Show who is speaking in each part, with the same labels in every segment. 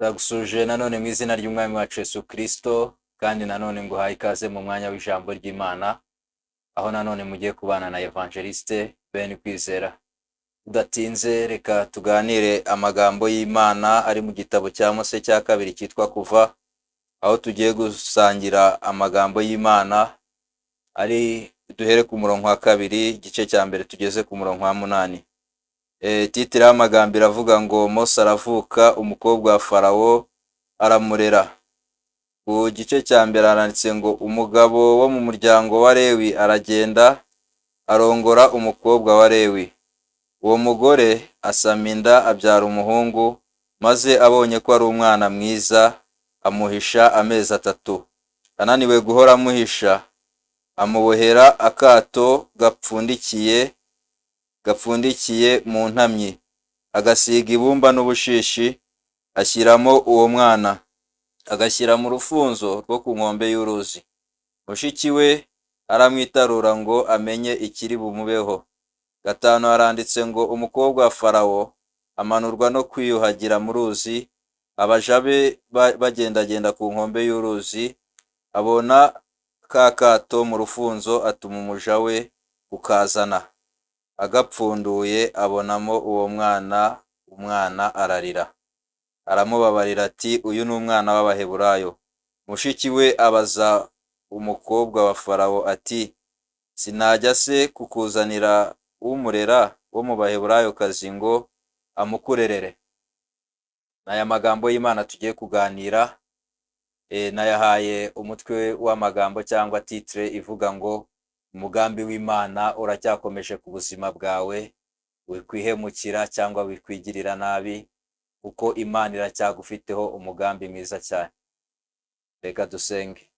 Speaker 1: Ndagusuje nanone mu izina ry'Umwami wacu Yesu Kristo, kandi nanone nguhaye ikaze mu mwanya w'ijambo ry'Imana, aho nanone mugiye kubana na Evangeliste Ben Kwizera. Tudatinze, reka tuganire amagambo y'Imana ari mu gitabo cya Mose cya kabiri cyitwa Kuva, aho tugiye gusangira amagambo y'Imana ari duhere ku murongo wa 2, igice cya 1, tugeze ku murongo wa 8. Titre y'amagambo iravuga ngo: "Mose aravuka, umukobwa wa Farawo aramurera." Ku gice cya 1 haranditse ngo: "Umugabo wo mu muryango wa Lewi aragenda arongora umukobwa wa Lewi. Uwo mugore asama inda, abyara umuhungu, maze abonye ko ari umwana mwiza, amuhisha amezi 3. Ananiwe guhora amuhisha, amubohera akato gapfundikiye mu ntamyi, agasiga ibumba n'ubushishi, ashyiramo uwo mwana, agashyira mu rufunzo rwo ku nkombe y'uruzi. Mushiki we aramwitarura ngo amenye ikiri bumubeho." 5 haranditse ngo: "Umukobwa wa Farawo amanurwa no kwiyuhagira mu ruzi, abaja be bagendagenda ku nkombe y'uruzi, abona ka kato mu rufunzo, atuma umuja we kukazana. Agapfunduye abonamo uwo mwana, umwana ararira. Aramubabarira ati: 'Uyu ni umwana w'Abaheburayo.' Mushiki we abaza umukobwa wa Farawo ati: 'Sinajya se kukuzanira umurera wo mu Baheburayokazi ngo amukurerere?'" Ni aya magambo y'Imana tugiye kuganira. Nayahaye umutwe w'amagambo cyangwa titre ivuga ngo: "Umugambi w'Imana uracyakomeje ku buzima bwawe, wikwihemukira cyangwa wikwigirira nabi, kuko Imana iracyagufiteho umugambi mwiza cyane." Reka dusenge.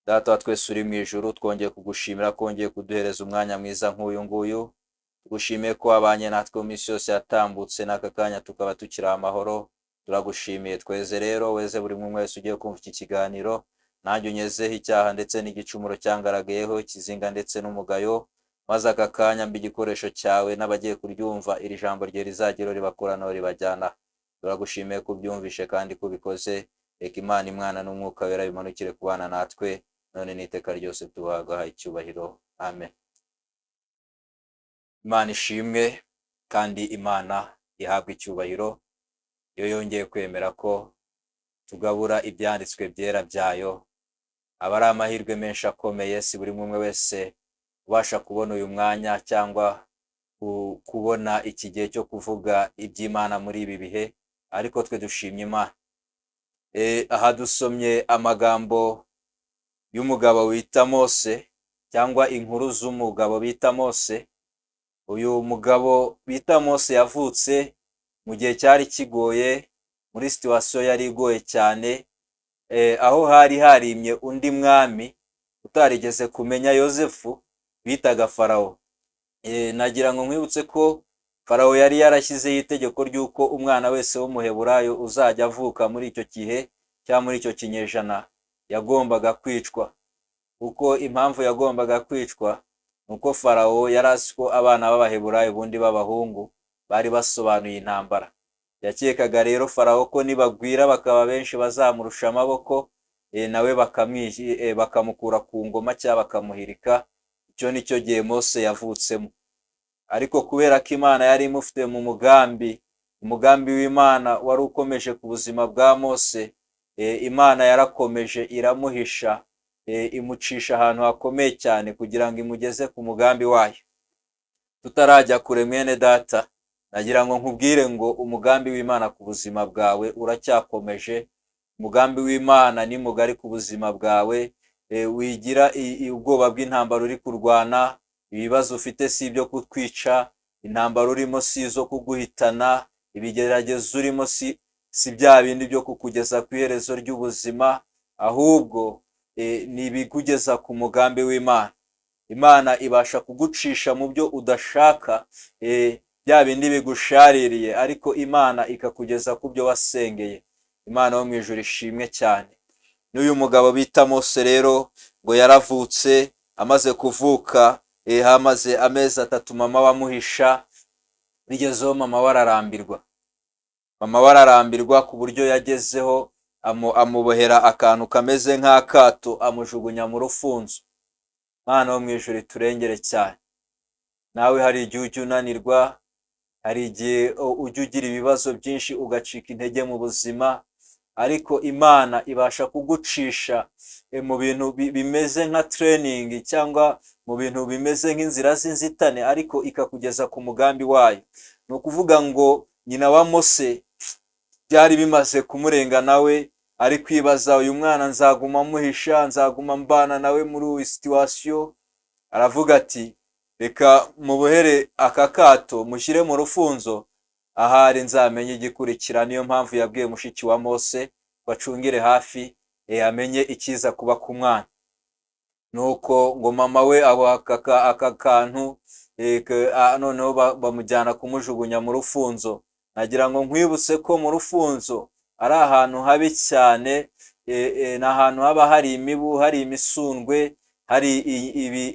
Speaker 1: Data wa twese uri mu ijuru, twongeye kugushimira ko wongeye kuduhereza umwanya mwiza nk'uyu nguyu. Tugushimiye ko wabanye natwe mu minsi yose yatambutse, n'aka kanya tukaba tukiri amahoro. Turagushimiye. Tweze rero, weze buri umwe wese ugiye kumva iki kiganiro, nanjye unyezeho icyaha ndetse n'igicumuro cyangaragayeho, ikizinga ndetse n'umugayo, maze aka kanya mbe igikoresho cyawe, n'abagiye kuryumva iri jambo rye rizagero ribakuranaho ribajyana. Turagushimiye ko ubyumvishe kandi ko ubikoze. Reka Imana Imwana n'Umwuka Wera bimanukire kubana natwe none n'iteka ryose, tubaha icyubahiro. Amen. Imana ishimwe kandi Imana ihabwe icyubahiro iyo yongeye kwemera ko tugabura ibyanditswe byera byayo. Aba ari amahirwe menshi akomeye, si buri umwe wese ubasha kubona uyu mwanya cyangwa kubona iki gihe cyo kuvuga iby'Imana muri ibi bihe, ariko twe dushimye Imana. Aha dusomye amagambo y'umugabo wita Mose cyangwa inkuru z'umugabo bita Mose. Uyu mugabo bita Mose yavutse mu gihe cyari kigoye, muri situation yari igoye cyane, aho hari harimye undi mwami utarigeze kumenya Yosefu bitaga Farawo. Nagira ngo nkwibutse ko Farawo yari yarashyizeho itegeko ry'uko umwana wese w'Umuheburayo uzajya avuka muri icyo gihe cyangwa muri icyo kinyejana yagombaga kwicwa. Kuko impamvu yagombaga kwicwa ni uko Farawo yari azi ko abana b'Abaheburayo ubundi b'abahungu bari basobanuye intambara. Yakekaga rero Farawo ko nibagwira bakaba benshi bazamurusha amaboko, nawe bakamukura ku ngoma cyangwa bakamuhirika. Icyo ni cyo gihe Mose yavutsemo. Ariko kubera ko Imana yari imufite mu mugambi, umugambi w'Imana wari ukomeje ku buzima bwa Mose, Imana yarakomeje iramuhisha, imucisha ahantu hakomeye cyane kugira ngo imugeze ku mugambi wayo. Tutarajya kure, mwene data, nagira ngo nkubwire ngo umugambi w'Imana ku buzima bwawe uracyakomeje. Umugambi w'Imana ni mugari ku buzima bwawe. Wigira ubwoba bw'intambara uri kurwana. Ibibazo ufite si ibyo kutwica, intambara urimo si izo kuguhitana, ibigeragezo urimo si bya bindi byo kukugeza ku iherezo ry'ubuzima, ahubwo ni ibikugeza ku mugambi w'Imana. Imana ibasha kugucisha mu byo udashaka, bya bindi bigushaririye, ariko Imana ikakugeza ku byo wasengeye. Imana yo mu ijuru ishimwe cyane. N'uyu mugabo bita Mose rero ngo yaravutse. Amaze kuvuka, hamaze amezi 3 mama wamuhisha. Bigezeho mama we ararambirwa. Mama we ararambirwa ku buryo yagezeho amubohera akantu kameze nk'akato, amujugunya mu rufunzo. Mwana wo mu ijuru, turengere cyane. Nawe hari igihe ujya unanirwa, hari igihe ujya ugira ibibazo byinshi ugacika intege mu buzima, ariko Imana ibasha kugucisha mu bintu bimeze nka training cyangwa mu bintu bimeze nk'inzira z'inzitane, ariko ikakugeza ku mugambi wayo. Ni ukuvuga ngo nyina wa Mose byari bimaze kumurenga, nawe ari kwibaza: uyu mwana nzaguma muhisha, nzaguma mbana nawe muri iyi situation? Aravuga ati: reka mubohere aka kato, mushyire mu rufunzo, ahari nzamenye igikurikira. Niyo mpamvu yabwiye mushiki wa Mose ngo acungire hafi, amenye ikiza kuba ku mwana. Nuko ngo mama we abo aka kantu, noneho bamujyana kumujugunya mu rufunzo. Nagira ngo nkwibutse ko mu rufunzo ari ahantu habi cyane, ni ahantu haba hari imibu, hari imisundwe, hari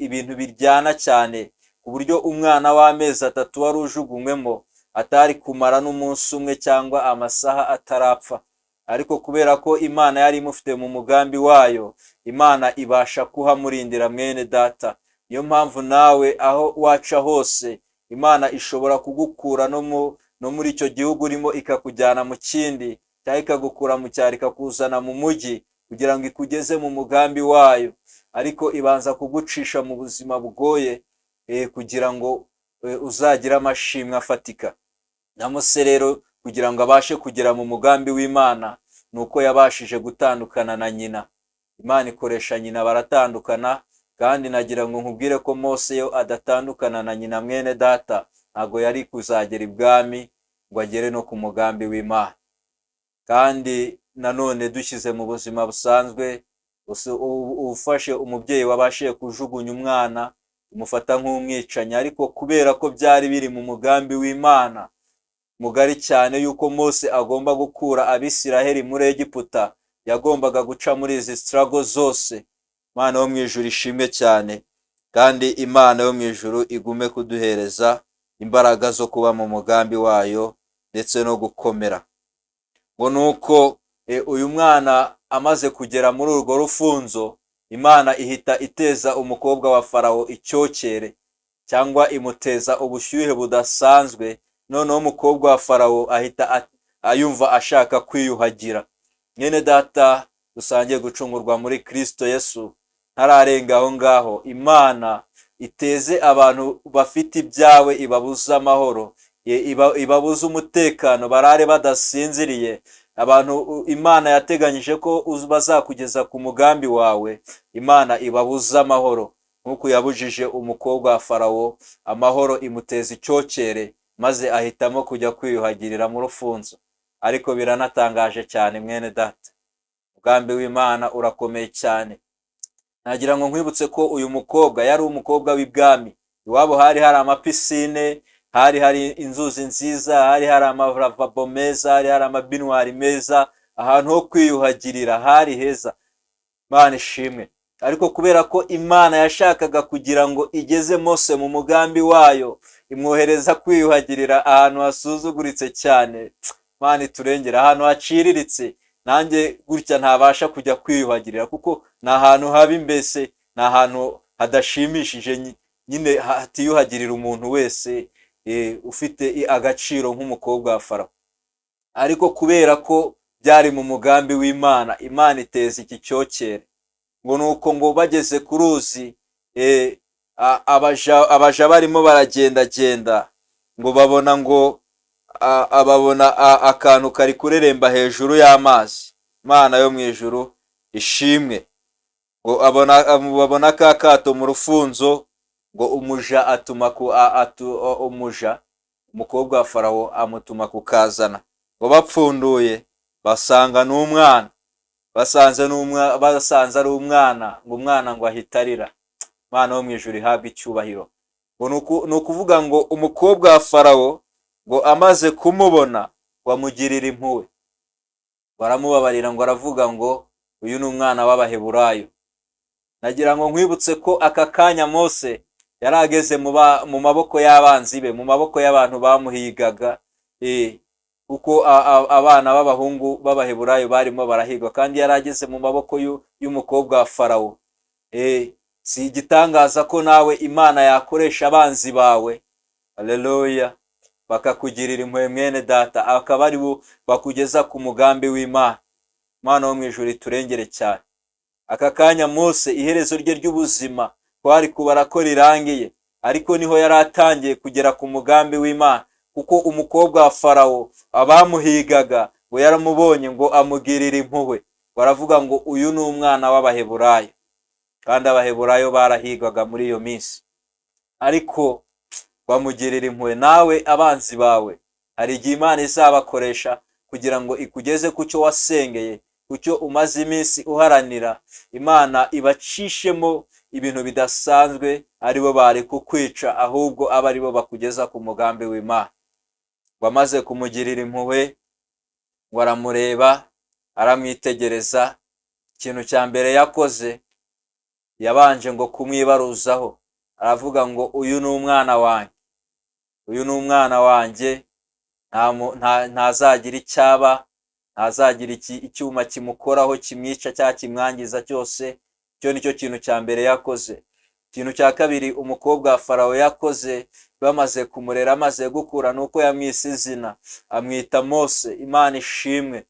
Speaker 1: ibintu biryana cyane, ku buryo umwana w'amezi 3 wari ujugunywemo atari kumara n'umunsi umwe cyangwa amasaha atarapfa. Ariko kubera ko Imana yari imufite mu mugambi wayo, Imana ibasha kuhamurindira, mwene data. Niyo mpamvu nawe aho waca hose, Imana ishobora kugukura no muri icyo gihugu urimo ikakujyana mu kindi, cyangwa ikagukura mu cyaro ikakuzana mu mujyi, kugira ngo ikugeze mu mugambi wayo. Ariko ibanza kugucisha mu buzima bugoye, kugira ngo uzagire amashimwe afatika. Na Mose rero, kugira ngo abashe kugera mu mugambi w'Imana, ni uko yabashije gutandukana na nyina. Imana ikoresha nyina baratandukana. Kandi nagira ngo nkubwire ko Mose yo adatandukana na nyina, mwene data, ntabwo yari kuzagera ibwami ngo agere no ku mugambi w'Imana. Kandi nanone dushyize mu buzima busanzwe, ufashe umubyeyi wabashije kujugunya umwana, umufata nk'umwicanyi. Ariko kubera ko byari biri mu mugambi w'Imana mugari cyane yuko Mose agomba gukura Abisiraheli muri Egiputa, yagombaga guca muri izi struggle zose. Imana yo mu ijuru ishimwe cyane, kandi Imana yo mu ijuru igume kuduhereza imbaraga zo kuba mu mugambi wayo ndetse no gukomera. Ngo nuko uyu mwana amaze kugera muri urwo rufunzo, Imana ihita iteza umukobwa wa Farawo icyokere, cyangwa imuteza ubushyuhe budasanzwe. Noneho umukobwa wa Farawo ahita ayumva ashaka kwiyuhagira. Mwene data dusangiye gucungurwa muri Kristo Yesu, ntararenga aho ngaho, Imana iteze abantu bafite ibyawe ibabuze amahoro, ibabuze umutekano, barare badasinziriye. Abantu Imana yateganyije ko bazakugeza ku mugambi wawe, Imana ibabuze amahoro nk'uko yabujije umukobwa wa Farawo amahoro, imuteza icyokere, maze ahitamo kujya kwiyuhagirira mu rufunzo. Ariko biranatangaje cyane, mwene data, umugambi w'Imana urakomeye cyane. Nagira ngo nkwibutse ko uyu mukobwa yari umukobwa w'ibwami. Iwabo hari hari amapisine, hari hari inzuzi nziza, hari hari amaravabo meza, hari hari amabinwari meza, ahantu ho kwiyuhagirira hari heza. Imana ishimwe. Ariko kubera ko Imana yashakaga kugira ngo igeze Mose mu mugambi wayo, imwohereza kwiyuhagirira ahantu hasuzuguritse cyane. Imana iturengera, ahantu haciriritse. Nanjye gutya ntabasha kujya kwiyuhagirira, kuko ni ahantu habi, mbese ni ahantu hadashimishije nyine, hatiyuhagirira umuntu wese ufite agaciro nk'umukobwa wa Farawo. Ariko kubera ko byari mu mugambi w'Imana, Imana iteza iki cyokere. Ngo nuko ngo bageze ku ruzi, abaja barimo baragendagenda, ngo babona ngo ababona akantu kari kureremba hejuru y'amazi. Imana yo mu ijuru ishimwe. Ngo babona ka kato mu rufunzo, ngo umuja atuma ku umuja umukobwa wa Farawo amutuma kukazana. Ngo bapfunduye basanga n'umwana, basanze basanze ari umwana. Ngo umwana ngo ahita arira. Imana yo mu ijuru ihabwe icyubahiro. Ngo ni ukuvuga ngo umukobwa wa Farawo ngo amaze kumubona, ngo amugirira impuhwe, baramubabarira, ngo aravuga ngo uyu ni umwana w'Abaheburayo. Nagira ngo nkwibutse ko aka kanya Mose yari ageze mu maboko y'abanzi be, mu maboko y'abantu bamuhigaga. Kuko abana b'abahungu b'Abaheburayo barimo barahigwa, kandi yari ageze mu maboko y'umukobwa wa Farawo. Si igitangaza ko nawe Imana yakoresha abanzi bawe, haleluya, bakakugirira impuhwe mwene data, akaba ari bo bakugeza ku mugambi w'Imana. Imana wo mu ijuru iturengere cyane. Aka kanya Mose iherezo rye ry'ubuzima kwari kubara ko rirangiye, ariko niho yari atangiye kugera ku mugambi w'Imana, kuko umukobwa wa Farawo abamuhigaga ngo yaramubonye ngo amugirire impuhwe, baravuga ngo uyu ni umwana w'Abaheburayo, kandi Abaheburayo barahigwaga muri iyo minsi, ariko bamugirira impuhwe. Nawe abanzi bawe hari igihe Imana izabakoresha kugira ngo ikugeze ku cyo wasengeye, ku cyo umaze iminsi uharanira. Imana ibacishemo ibintu bidasanzwe, aribo bari kukwica, ahubwo abe aribo bakugeza ku mugambi w'Imana. Ngo amaze kumugirira impuhwe, ngo aramureba, aramwitegereza. Ikintu cya mbere yakoze, yabanje ngo kumwibaruzaho, aravuga ngo uyu ni umwana wanjye, uyu ni umwana wanjye, ntazagira icyaba, ntazagira icyuma kimukoraho kimwica cyangwa kimwangiza cyose. Icyo nicyo kintu cya mbere yakoze. Ikintu cya kabiri umukobwa wa Farawo yakoze bamaze kumurera, amaze gukura, ni uko yamwise izina, amwita Mose. Imana ishimwe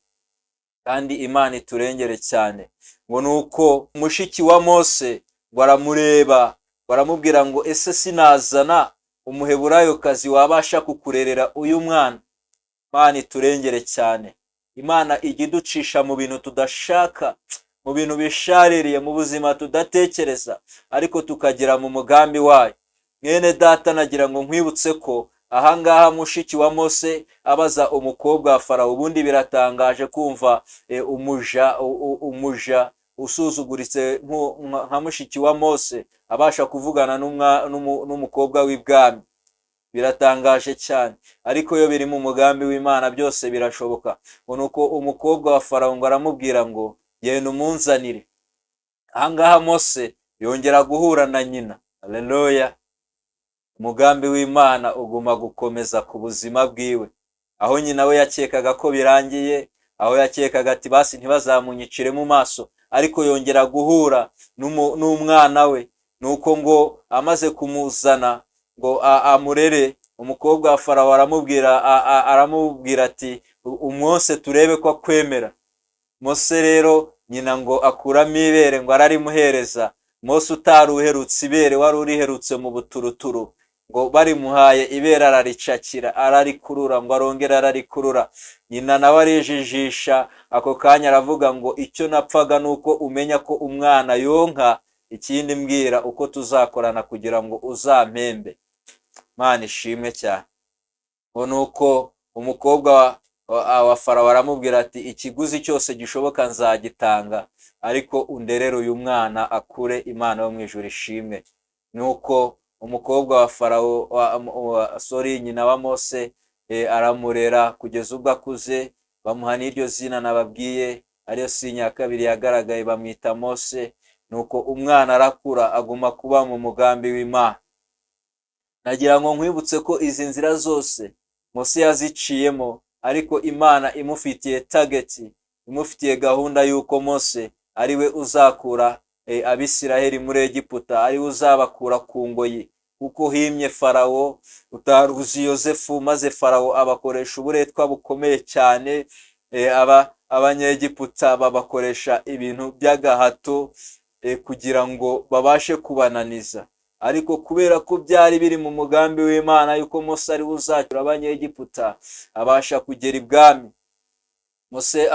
Speaker 1: kandi Imana iturengere cyane. Ngo ni uko mushiki wa Mose ngo aramureba, baramubwira ngo ese sinazana Umuheburayokazi wabasha kukurerera uyu mwana? Imana iturengere cyane. Imana ijya iducisha mu bintu tudashaka, mu bintu bishaririye, mu buzima tudatekereza, ariko tukagera mu mugambi wayo. Mwene data, nagira ngo nkwibutse ko ahangaha mushiki wa Mose abaza umukobwa wa Farawo. Ubundi biratangaje kumva umuja usuzuguritse nka mushiki wa Mose abasha kuvugana n'umukobwa w'ibwami. Biratangaje cyane, ariko iyo biri mu mugambi w'Imana byose birashoboka. Ngo nuko umukobwa wa Farawo ngo aramubwira ngo genda umunzanire. Ahangaha Mose yongera guhura na nyina, haleluya. Umugambi w'Imana uguma gukomeza ku buzima bwiwe, aho nyina we yakekaga ko birangiye, aho yakekaga ati basi ntibazamunyicire mu maso, ariko yongera guhura n'umwana we. Nuko ngo amaze kumuzana ngo amurere, umukobwa wa Farawo aramubwira ati umwose turebe ko akwemera. Mose rero nyina ngo akuramo ibere ngo ararimuhereza. Mose utari uherutse ibere, wari uriherutse mu buturuturu, ngo barimuhaye ibere araricakira, ararikurura, ngo arongere ararikurura. Nyina nawe arijijisha ako kanya, aravuga ngo icyo napfaga ni uko umenya ko umwana yonka, ikindi mbwira uko tuzakorana kugira ngo uzampembe. Imana ishimwe cyane. Ngo ni uko umukobwa wa Farawo aramubwira ati ikiguzi cyose gishoboka nzagitanga, ariko underere uyu mwana akure. Imana yo mu ijuru ishimwe. Nuko umukobwa wa Farawo, sorry, nyina wa Mose, aramurera kugeza ubwo akuze, bamuha n'iryo zina nababwiye, ariyo sinya ya kabiri yagaragaye, bamwita Mose. Nuko umwana arakura, aguma kuba mu mugambi w'Imana. Nagira ngo nkwibutse ko izi nzira zose Mose yaziciyemo, ariko Imana imufitiye target, imufitiye gahunda y'uko Mose ariwe uzakura Abisiraheli muri Egiputa, ariwe uzabakura ku ngoyi, kuko himye Farawo utaruzi Yosefu, maze Farawo abakoresha uburetwa bukomeye cyane. Abanyegiputa babakoresha ibintu by'agahato kugira ngo babashe kubananiza, ariko kubera ko byari biri mu mugambi w'Imana yuko Mose ariwe uzacyura Abanyegiputa, abasha kugera ibwami. Mose,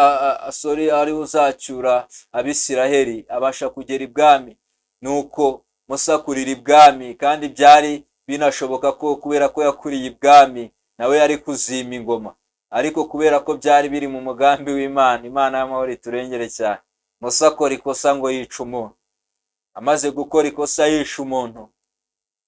Speaker 1: sorry, ariwe uzacyura Abisiraheli, abasha kugera ibwami. Nuko Mose akurira ibwami, kandi byari binashoboka ko kubera ko yakuriye ibwami nawe yari kuzima ingoma, ariko kubera ko byari biri mu mugambi w'Imana, Imana y'amahoro iturengere cyane. Mose akora ikosa ngo yica umuntu. Amaze gukora ikosa yisha umuntu,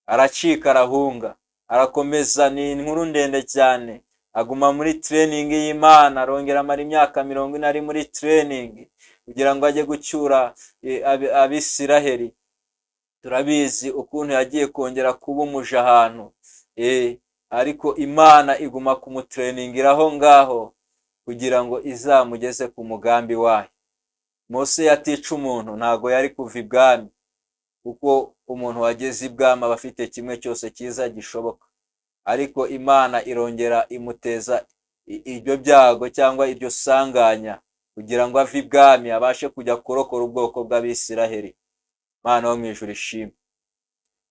Speaker 1: aracika, arahunga, arakomeza. Ni inkuru ndende cyane. Aguma muri training y'Imana, arongera amara imyaka 40 ari muri training kugira ngo ajye gucyura Abisiraheli. Turabizi ukuntu yagiye kongera kuba umuja ahantu, Ariko Imana iguma kumutreningira aho ngaho kugira ngo izamugeze ku mugambi wayo. Mose yatica umuntu ntago yari kuva ibwami, kuko umuntu wageze ibwami aba afite kimwe cyose cyiza gishoboka. Ariko Imana irongera imuteza ibyo byago cyangwa iryo sanganya kugira ngo ave ibwami abashe kujya kurokora ubwoko bw'Abisiraheli. Imana yo mu ijuru ishimwe.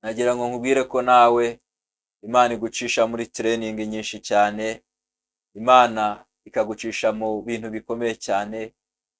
Speaker 1: Nagira ngo nkubwire ko nawe Imana igucisha muri training nyinshi cyane, Imana ikagucisha mu bintu bikomeye cyane.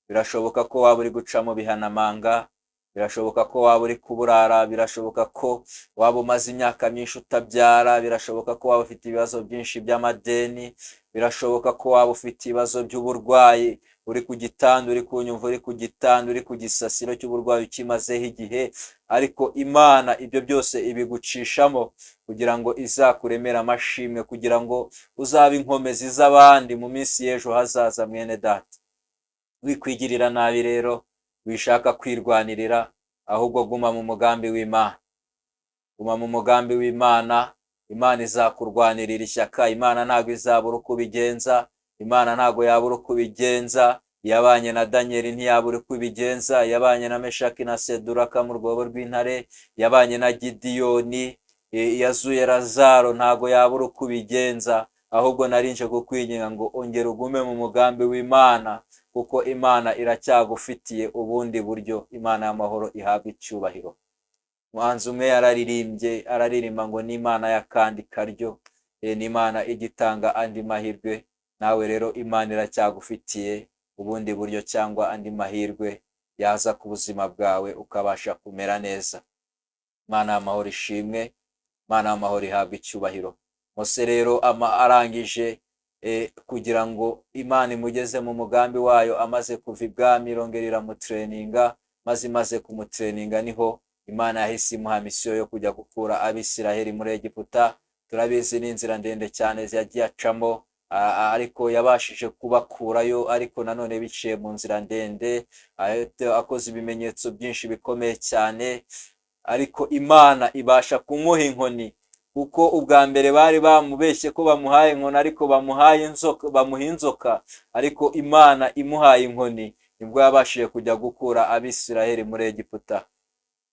Speaker 1: Birashoboka ko waba uri guca mu bihanamanga, birashoboka ko waba uri kuburara, birashoboka ko waba umaze imyaka myinshi utabyara, birashoboka ko waba ufite ibibazo byinshi by'amadeni, birashoboka ko waba ufite ibibazo by'uburwayi, uri ku gitanda, uri kunyumva, uri ku gitanda, uri ku gisasiro cy'uburwayi ukimazeho igihe. Ariko Imana ibyo byose ibigucishamo kugira ngo izakuremere amashimwe, kugira ngo uzabe inkomezi z'abandi mu minsi y'ejo hazaza. Mwene data, wikwigirira nabi rero, wishaka kwirwanirira, ahubwo guma mu mugambi w'Imana. Guma mu mugambi w'Imana, Imana izakurwanirira ishyaka. Imana ntabwo izabura uko ubigenza, Imana ntabwo yabura uko ubigenza. Yabanye na Daniel ntiyabura uko ibigenza, yabanye na Meshaki na Seduraka mu rwobo rw'intare, yabanye na Gidiyoni, yazuye Lazaro, ntabwo yabura uko ubigenza. Ahubwo narinje kukwinginga ngo ongera ugume mu mugambi w'Imana, kuko Imana iracyagufitiye ubundi buryo. Imana y'amahoro ihabwa icyubahiro. Umuhanzi umwe yararirimbye, araririmba ngo ni Imana y'akandi karyo, ni Imana igitanga andi mahirwe. Nawe rero Imana iracyagufitiye ubundi buryo cyangwa andi mahirwe yaza ku buzima bwawe ukabasha kumera neza. Imana y'amahoro ishimwe, Imana y'amahoro ihabwa icyubahiro. Mose rero arangije kugira ngo Imana imugeze mu mugambi wayo, amaze kuva ibwami irongera iramutreninga, maze imaze kumutreninga niho Imana yahise imuha misiyo yo kujya gukura Abisiraheli muri Egiputa. Turabizi ni inzira ndende cyane yagiye acamo, ariko yabashije kubakurayo, ariko nanone biciye mu nzira ndende, akoze ibimenyetso byinshi bikomeye cyane. Ariko Imana ibasha kumuha inkoni, kuko ubwa mbere bari bamubeshye ko bamuhaye inkoni, ariko bamuhaye inzoka, bamuha inzoka. Ariko Imana imuhaye inkoni nibwo yabashije kujya gukura Abisiraheli muri Egiputa.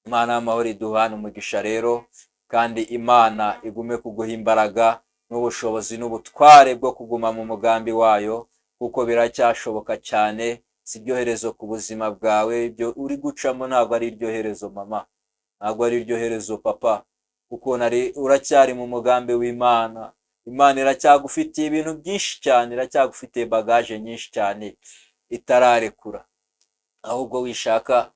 Speaker 1: Imana y'amahoro iduhana umugisha rero, kandi Imana igume kuguha imbaraga n'ubushobozi n'ubutware bwo kuguma mu mugambi wayo, kuko biracyashoboka cyane. Si iryo herezo ku buzima bwawe, ibyo uri gucamo ntabwo ari iryo herezo mama, ntabwo ari iryo herezo papa, kuko uracyari mu mugambi w'Imana. Imana iracyagufitiye ibintu byinshi cyane, iracyagufitiye bagaje nyinshi cyane itararekura. Ahubwo wishaka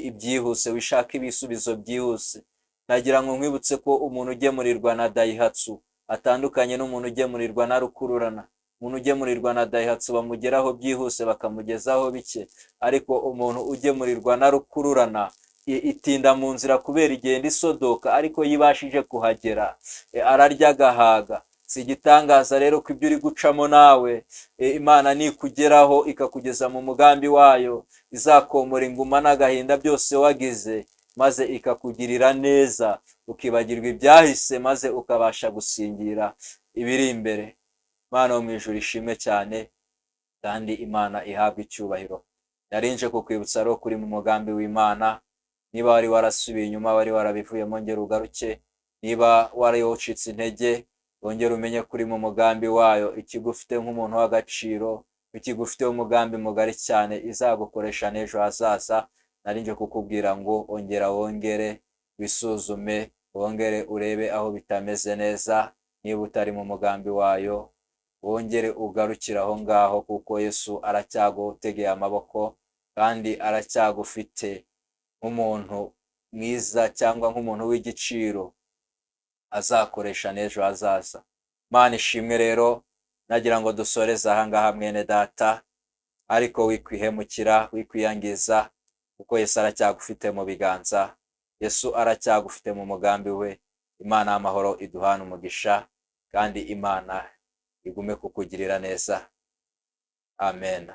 Speaker 1: ibyihuse, wishaka ibisubizo byihuse. Nagira ngo nkwibutse ko umuntu ugemurirwa na Daihatsu atandukanye n'umuntu ugemurirwa na rukururana. Umuntu ugemurirwa na Daihatsu bamugeraho byihuse, bakamugezaho bike, ariko umuntu ugemurirwa na rukururana itinda mu nzira kubera igenda isodoka, ariko yibashije kuhagera ararya agahaga. Si igitangaza rero ko ibyo uri gucamo nawe Imana nikugeraho ikakugeza mu mugambi wayo, izakomora inguma n'agahinda byose wagize, maze ikakugirira neza, ukibagirwa ibyahise, maze ukabasha gusingira ibiri imbere. Imana yo mu ijuru ishimwe cyane, kandi Imana ihabwe icyubahiro. Narinje kukwibutsa rero kuri mu mugambi w'Imana. Niba wari warasubiye inyuma, wari warabivuyemo, ngera ugaruke. Niba wari ucitse intege, wongere umenye kuri mu mugambi wayo, ikigufite nk'umuntu w'agaciro, ikigufiteho umugambi mugari cyane izagukoresha n'ejo hazaza. Narinje kukubwira ngo ongera wongere wisuzume, wongere urebe aho bitameze neza. Niba utari mu mugambi wayo, wongere ugarukire aho ngaho, kuko Yesu aracyagutegeye amaboko, kandi aracyagufite nk'umuntu mwiza cyangwa nk'umuntu w'igiciro azakoresha n'ejo hazaza. Imana ishimwe rero. Nagira ngo dusoreze aha ngaha mwene data, ariko wikwihemukira, wikwiyangiza, kuko Yesu aracyagufite mu biganza, Yesu aracyagufite mu mugambi we. Imana y'amahoro iduhana umugisha, kandi Imana igume kukugirira neza. Amen.